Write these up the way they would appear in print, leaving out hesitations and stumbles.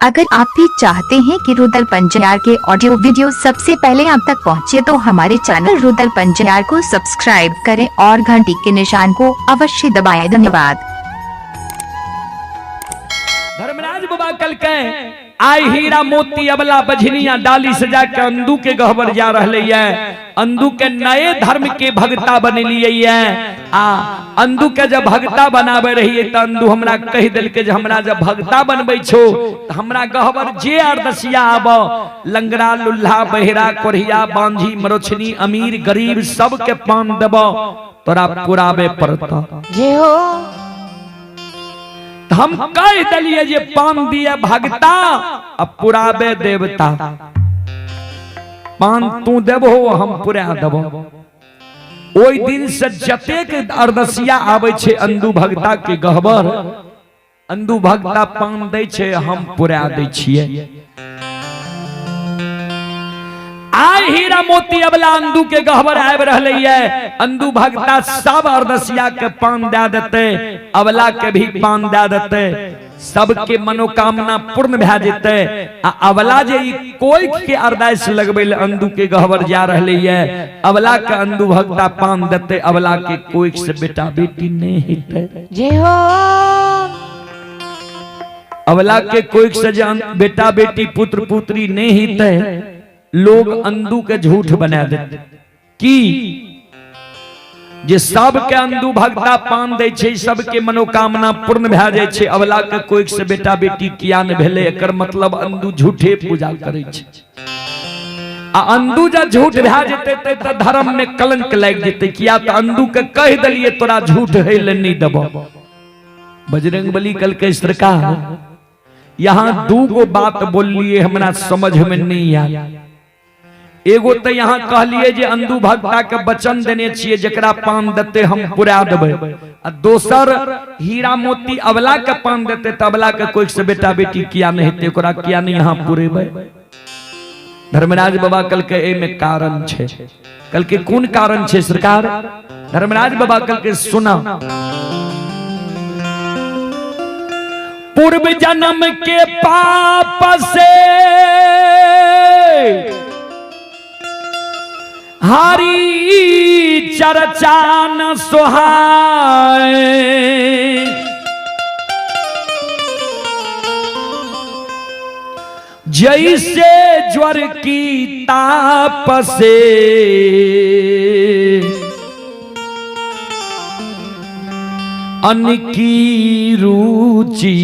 अगर आप भी चाहते हैं कि रुदल पंजियार के ऑडियो वीडियो सबसे पहले आप तक पहुंचे तो हमारे चैनल रुदल पंजियार को सब्सक्राइब करें और घंटी के निशान को अवश्य दबाएं। धन्यवाद। धर्मराज बाबा कल के आई हीरा मोती अबला बझनिया डाली सजा के अंदू के गहबर जा रहे है। अंदू के नए धर्म के भगता बनेलिए है। आ अंदू के जब भगता बनावे रहिए त अंदू हमरा कह दिल के जे हमरा जब भगता बनबै छो त हमरा गहबर जे अरदसिया आब लंगड़ा लुल्हा बहिरा कोढ़िया बांझी मरोछनी अमीर गरीब सबके पान देब तोरा पुराबे पड़त। जे हो हम कह दिलिए जे पान दिए भगता आ पुराबे देवता। पान तू देबो हम पुरा देबो। ओहि दिन से जतेक अरदसिया आबै छै अंदू भगता के गहबर अंदू भगता पान दै छै हम पुरा दै छियै। आइ हीरा मोती अबला अंदू के गहबर आबि रहलै है। अंदू भगता सब अरदसिया के पान दए देतै, अबला के भी पान दए देतै, सबके मनोकामना पूर्ण भए जेतै। आ अबला जे ई कोइख के अरदास लगबै ले अंदू के गहबर जा रहलै है, अबला के अंदू भगता पान देतै, अबला के कोइख से बेटा बेटी नहि हेतै। जे हो अबला के कोइख से जे बेटा बेटी पुत्र पुत्री नहि हेतै, लोग अंदू के झूठ बना देते की जे सबके अंदू भगता पान दै छै, सबके मनोकामना पूर्ण भए जाइ छै, अबला के कोइख से बेटा बेटी किया ने भेलै, एकर मतलब अंदू झूठे पूजा करै छै। आ अंदू जब झूठ भए जेतै त धर्म में कलंक लागि जेतै, किया त अंदू के कहि देलियै तोरा झूठ है ले नहीं देबो। बजरंग बली कल के सरकार यहाँ दू गो बात बोलिए हमरा समझ में नहीं आया। एगो तो यहाँ कहलिए जे अंदू भगता के वचन देने छिए जकरा पान देते हम पुरा देबै, आ दोसर हीरा मोती अबला के पान देते त अबला के कोई से बेटा बेटी किया नहीं हेतै, ओकरा किया नहीं यहाँ पुरेबै। धर्मराज बाबा कल के एमे कारण छे। कल के कोन कारण छे सरकार? धर्मराज बाबा कल के सुना, पूर्व जन्म के पाप से हरी चर्चा न सोहाए, जैसे ज्वर की ताप से अन्न की रुचि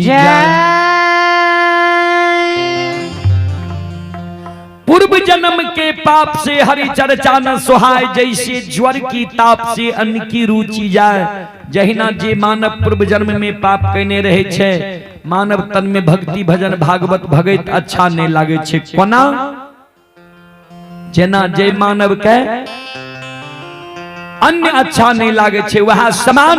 जय। पूर्व जन्म के पाप से हरि चर्चा न सोहाय, जैसे ज्वर की ताप से अन्न की रुचि जाए। जहिना जे मानव पूर्व जन्म में पाप कने रहे छे, मानव तन में भक्ति भजन भागवत भगत अच्छा नहीं लागे छे। कोना जेना जे मानव के अन्य अच्छा नहीं लागे छे, वह समान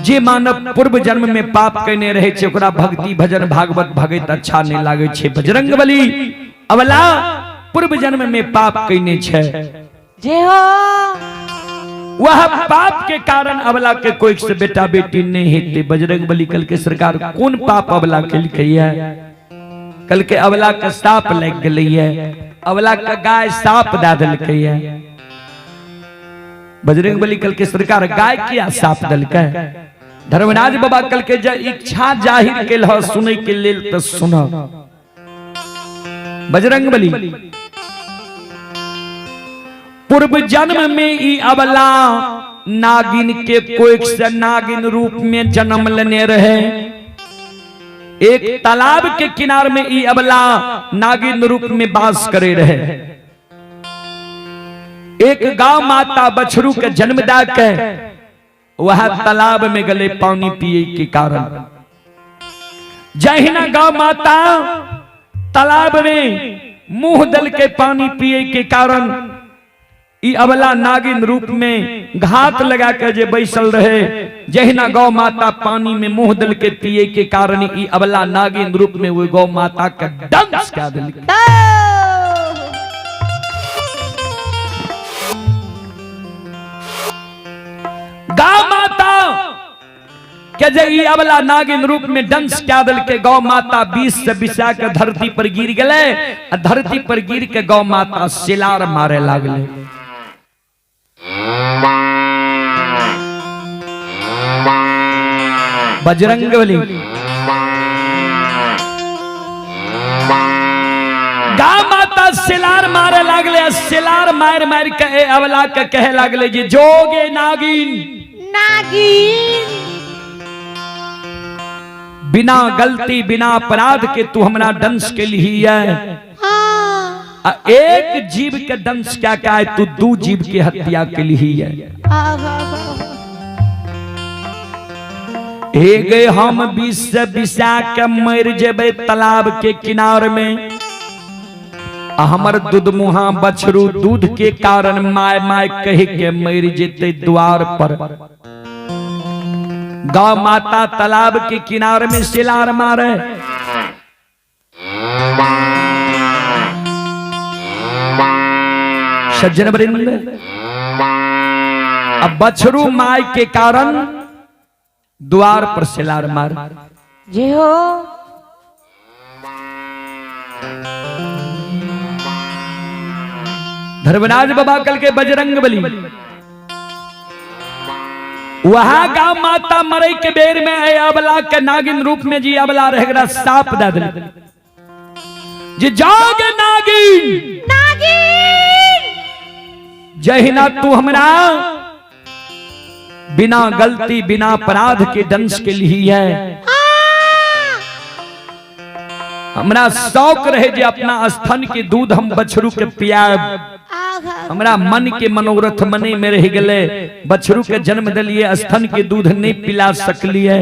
जे मानव पूर्व जन्म में पाप कने रहे छे ओकरा भक्ति भजन भागवत भगत अच्छा नहीं लागे छे। बजरंग बली अबला पूर्व जन्म में पाप कने छे, जे हो वह पाप के कारण अबला के कोई से बेटा बेटी नहीं हेते। बजरंग बली कल के सरकार कौन पाप अबला केलकै है? कल के अबला के साप लग गेलै है, अबला के गाय साप दए देलकै है। बजरंग बली कल के सरकार गाय किया साप देलकै? धर्मराज बाबा कल के जे इच्छा जाहिर केल ह सुनै के लेल त सुन। बजरंग बली पूर्व जन्म में ई अबला नागिन के कोख से नागिन रूप में जन्म लेने रहे। एक तालाब के किनार में ई अबला नागिन रूप में वास करे रहे। एक गांव माता बछरू के जन्म दा के वह तालाब में गले पानी पिए के कारण। जहिना गांव माता तालाब में मुंह दल के पानी पिए के कारण ई अबला नागिन रूप में घात लगा के जे बैसल रहे, जहिना गौ माता पानी में मुंह दल के पिए के कारण ई अबला नागिन रूप में वो गौ माता के डंस कह दिल। गौ माता के जे ई अबला नागिन रूप में डंस क्या दल के गौ माता 20 से बिसा के धरती पर गिर गए आ धरती पर गिर के गौ माता सिलार मारे लागले। बजरंग बली गा माता सिलार मारे लागले, सिलार मार मार के अबला के कहे लागले जे जोगे नागिन नागिन बिना गलती बिना अपराध के तू हमरा डंस के लिए है। हाँ। एक जीव के डंस क्या क्या है, तू दू जीव के हत्या के लिए है। एक हम 20 से बिसा के मर जेबे तालाब के किनार में, हमर दूध मुहा बछरू दूध के कारण my my कह के मर जेते द्वार पर। गौ माता तालाब के किनारे में सिलार मारे। सज्जन वृंद, अब बछरू my के कारण द्वार पर सिलार मार। जी हो। धर्मराज बाबा कल के बजरंग बली वहां गांव माता मरे के बेर में अबला के नागिन रूप में जी अबला रह गया साप दे दिल जी जाग नागिन नागिन जहिना तू हमरा बिना गलती बिना अपराध के दंश के लिए है। हमरा शौक रहे जे अपना स्तन के दूध हम बछरू के पियाब, हमरा मन के मनोरथ मने में रह गए, बछरू के जन्म दिलिए स्तन के दूध नहीं पिला सकलिए,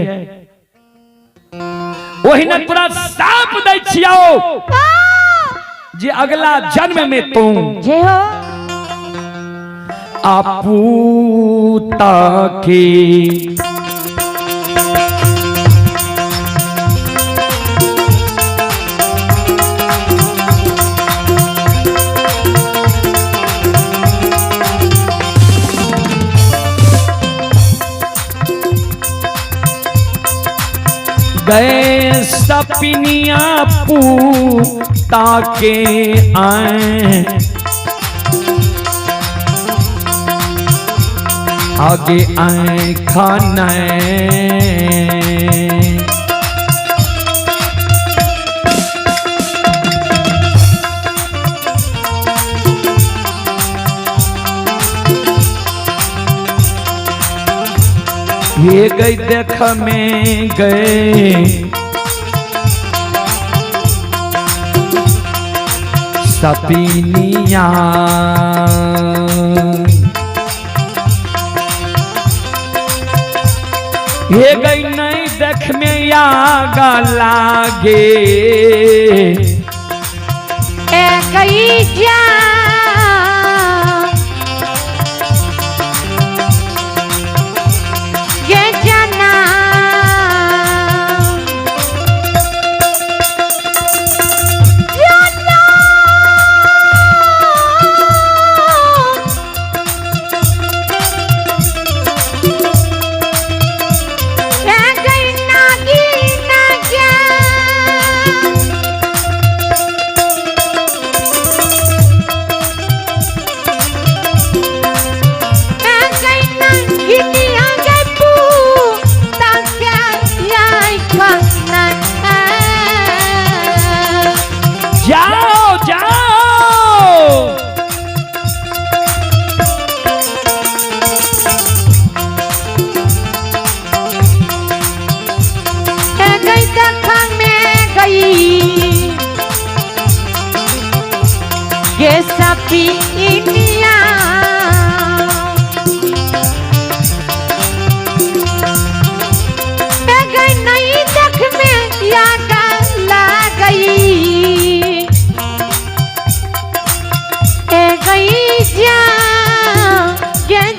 वही न तोरा साप दै छियौ जे अगला जन्म में तू जे हो आपूता के गए सपनिया पूता के आए आगे आए खाना ये गई देख में गए सपनिया ये गई नहीं देख में आग लागे ए गई जा ये जाना जाना ए गई नागिन नागिन जाओ जाओ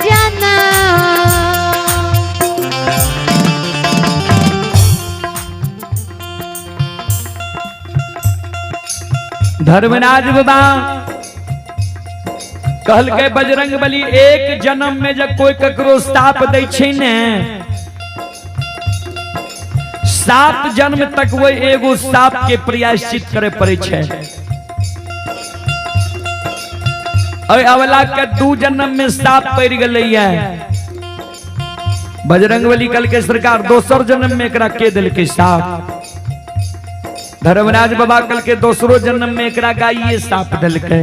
जाना धर्मराज बाबा कहल के बजरंग बली एक जन्म में जब कोई ककरो साप दै छै ने 7 जन्म तक वही एगो साप के प्रायश्चित करे पड़े छै। अरे अवला के 2 जन्म में साप पड़ गए है। बजरंगबली कल के सरकार दोसर जन्म में एकरा के दिल के साप। धर्मराज बाबा कल के दोसरो जन्म में एकरा गाइये साप दिल के।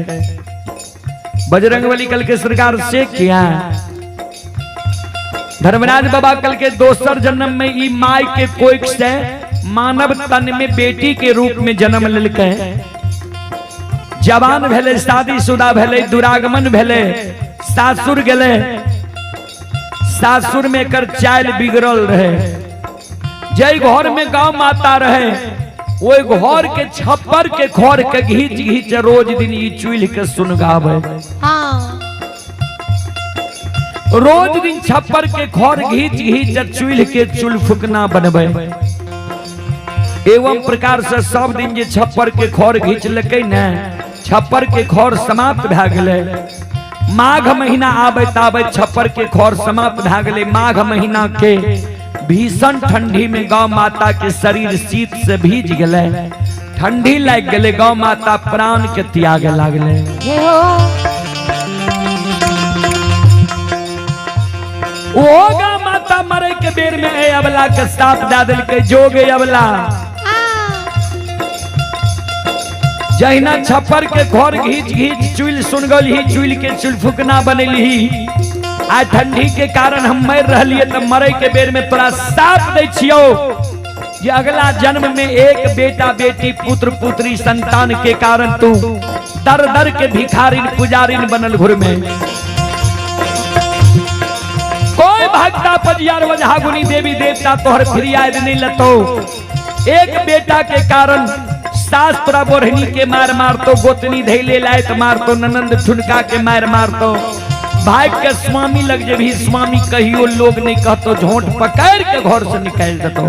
बजरंगबली कल के सरकार से किया। धर्मराज बाबा कल के दोसर जन्म में ई माई के कोख से मानव तन में बेटी के रूप में जन्म लेलकै। जवान भेले, शादीशुदा भेले, दुरागमन भेले, सासुर गेले। सासुर में एकर चाल बिगड़ल रहे। जय घर में गौ माता रहे ओहि घर के छप्पर के घर के घीच घीच रोज दिन ई चूल्ह के सुनगावे। हाँ। रोज दिन छप्पर के घर घीच घीच चूल्ह के चूल्ह फुकना बनबे। एवं प्रकार से सब दिन जे छप्पर के घर घीच लकै ने, छप्पर के घर समाप्त भए गेलै। माघ महीना आबैत आबैत छप्पर के घर समाप्त भए गेलै। माघ महीना के भीषण ठंडी में गौ माता के शरीर शीत से भीज गेलै, ठंडी लागि गेलै, गौ माता प्राण के त्यागे लागलै। जय हो। ओ गौ माता मरे के बेर में ए अबला के साप दए देलकै, जोगे अबला। जहिना छप्पर के घर घीच घीच चूल्ह सुनगलही, चूल्ह के चूल्ह फुकना बनेलही, आ ठंडी के कारण हम मर रहलिए त मरे के बेर में तोरा साप दै छियौ जे अगला जन्म में एक बेटा बेटी पुत्र पुत्री संतान के कारण तू दर दर के भिखारिन पुजारिन बनल घुर में। कोई भक्ता पजियार वजहागुनी देवी देवता तोहर फिरियाद नहीं लतो। एक बेटा के कारण सास तोरा बोरहनी के मार मारतो, गोतनी धैले लायत मारतो, ननंद ठुनका के मार मारतो, भाग के स्वामी लग जे भी स्वामी कहियो लोग नहीं कहतो, झोंट पकड़ के घर से निकाल देतो।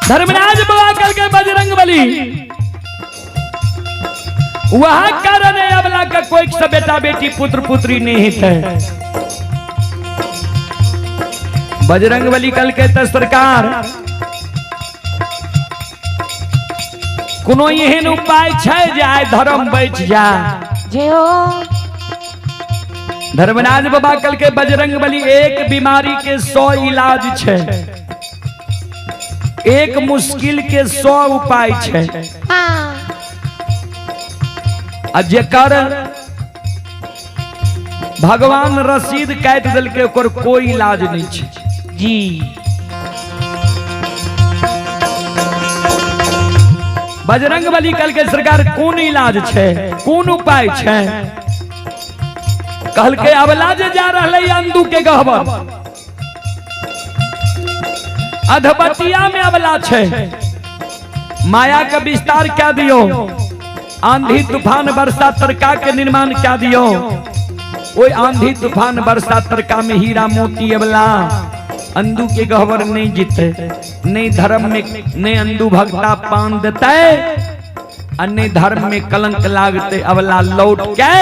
धर्मराज बाबा कल के बजरंग बली वहां कारण है अबला का कोई सब बेटा बेटी पुत्र पुत्री नहीं थे। बजरंग बली कल के त सरकार कोनो एहन उपाय छै जे आइ धर्म बच जा। जय हो। धर्मराज बाबा कल के बजरंग बली एक बीमारी के 100 इलाज छै, एक मुश्किल के 100 उपाय छै। आ जेकर भगवान रसीद काटि देलकै ओकर कोई इलाज नहीं छै। जी। बजरंग बली कल के सरकार कोन इलाज छै, कोन उपाय छै? कहलकै अबला जे जा रहलै अंदू के गहबर अधबतिया में अबला छै, माया के विस्तार क्या दियो, आंधी तूफान वर्षा तरका के निर्माण क्या दियो, ओई आंधी तूफान वर्षा तरका में हीरा मोती अबला अंदू के गहबर नहीं जीते, नहीं धर्म में नहीं अंदू भक्ता पान देते, अन्य धर्म में कलंक लागते अबला लौट के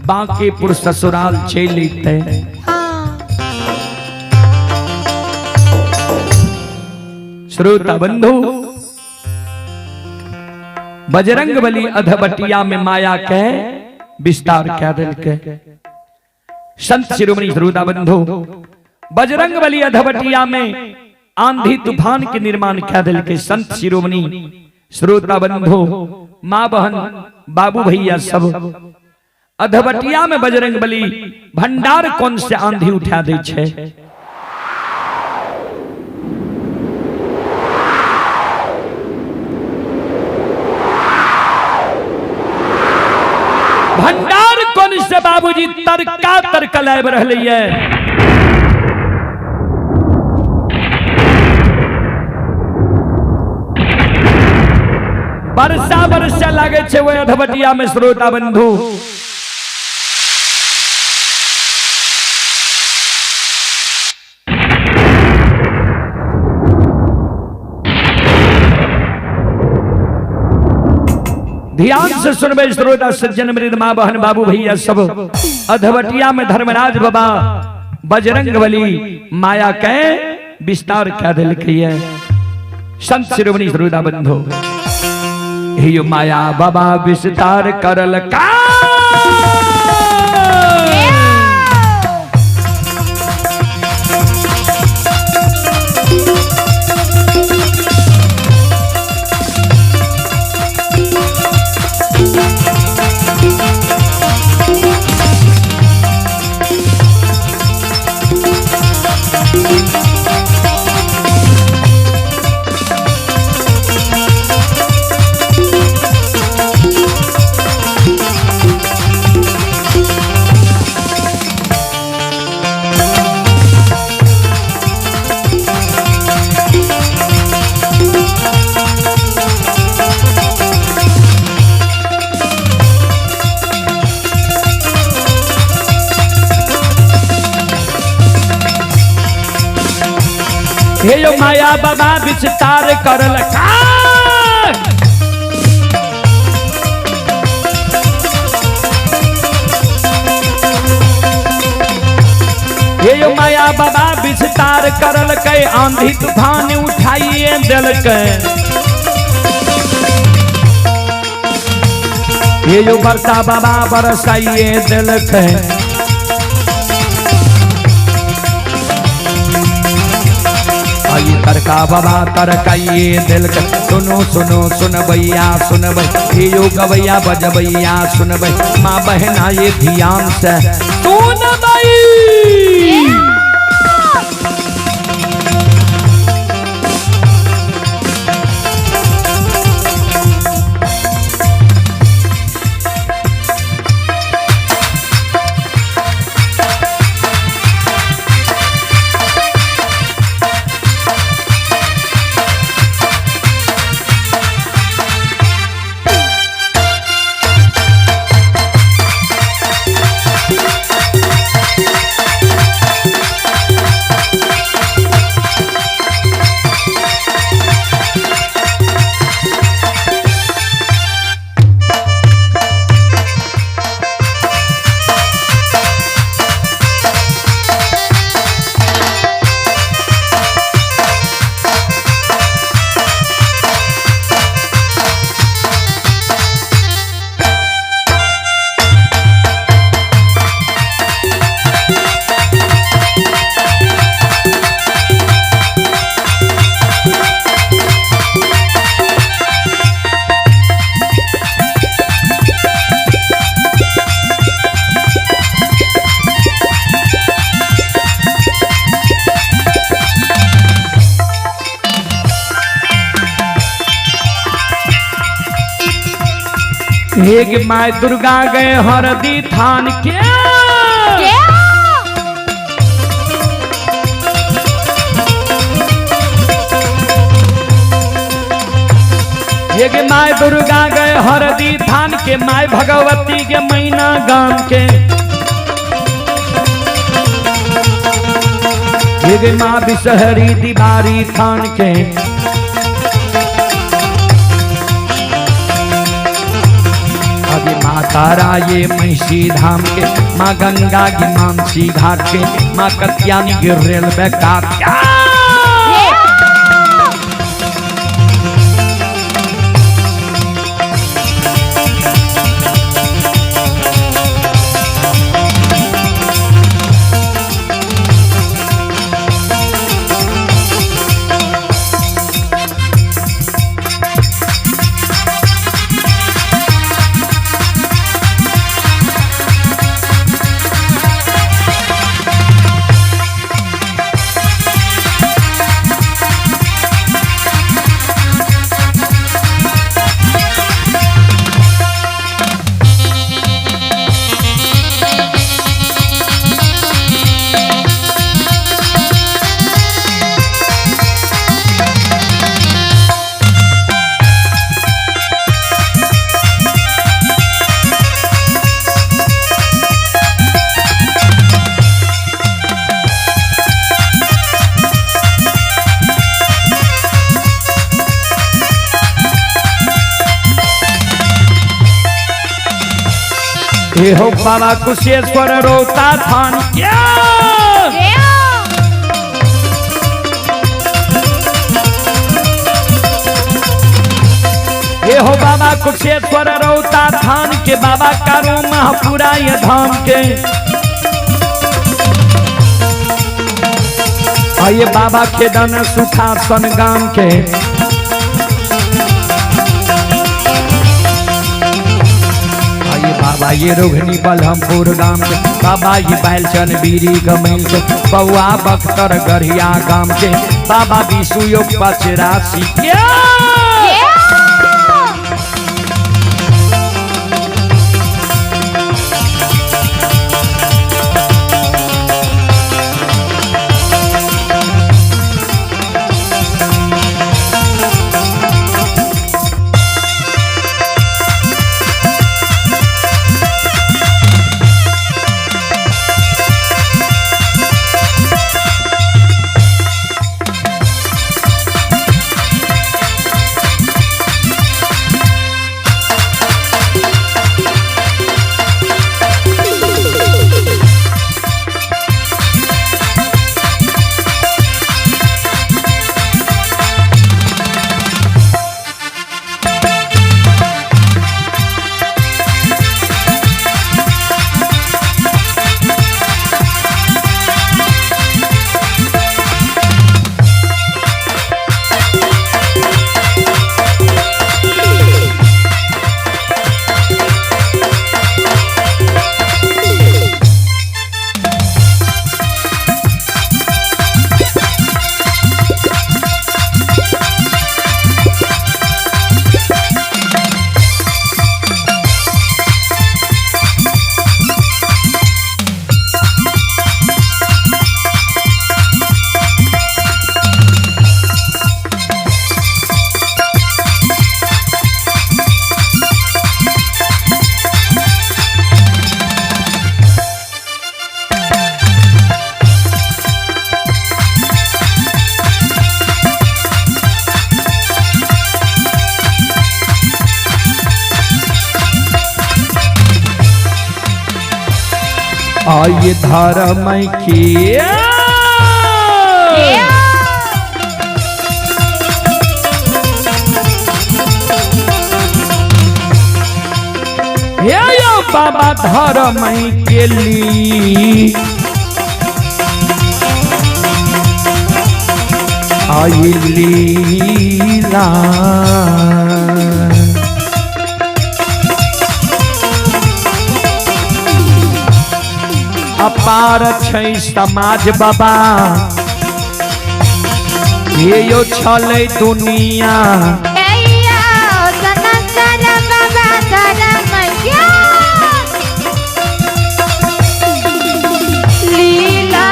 बांकीपुर ससुराल चल लेते। श्रोता बंधु, बजरंग बली अधबटिया में माया के विस्तार क्या दिल के। संत शिरोमणि श्रोता बंधु, बजरंग बली अधबटिया में आंधी तूफान के निर्माण क्या दिल के। संत शिरोमणि श्रोता बंधु, माँ बहन बाबू भैया सब, अधबटिया में बजरंग बली भंडार कौन से आंधी उठा दै छै। भंडार कौन से बाबूजी तरका तरकल आबि रहलै ये। वर्षा वर्षा लागे छै ओहि अधबटिया में श्रोता बंधु। ध्यान से सुनबे श्रोता सज्जन मृद माँ बहन बाबू भैया सब। अधबटिया में धर्मराज बाबा बजरंग बली माया के विस्तार क्या दिलकै। संत शिरोमणि श्रोता बंधु हे माया बाबा विस्तार करल का। हे यो माया बाबा विस्तार करल का। हे यो माया बाबा विस्तार करल के आंधी तूफान उठाइए दिलकै। हे यो वर्षा बाबा बरसाइए दिलकै। तरका बाबा तरकाइए दिल के। सुनो सुनो सुनबैया सुनबै, हे यो गवैया बजबैया सुनबै, माँ बहना ये ध्यान से सुनबै। एक my Durga गए हरदी थान के। एक my Durga गए हरदी थान के, my Bhagwati के मैना गाम के। एक माँ बिसहरी दीवारी थान के। माँ तारा ये महिषी धाम के, माँ गंगा की मानसी घाट के, माँ कत्यानी के रेलवे घाट के। हे हो बाबा कुशेश्वर रोता थान क्या। हे हो बाबा कुशेश्वर रोता थान के बाबा कारो महापुरा ये धाम के। आइए बाबा के दाना सुखासन गाम के। आइए बाबा ये रोहिणी बलहमपुर गाम के। बाबा ये बैलचन बीरी गमेल के। बउआ बख्तर गढ़िया गाम के। बाबा विशुयोग पचरासी के। आइए धर्म की। हे यो बाबा धर्म के ली आई लीला। अपार छै समाज बाबा ये यो छलै दुनिया। लीला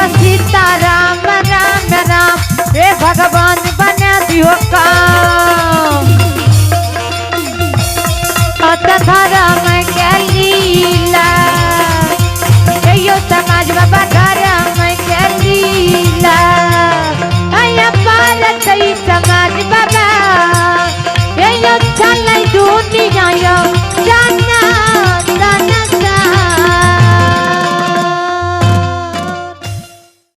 सीता राम राम राम हे भगवान बना दियो काम। धर्म के लीला यो समाज बाबा धर्म के लीला। पार समाज।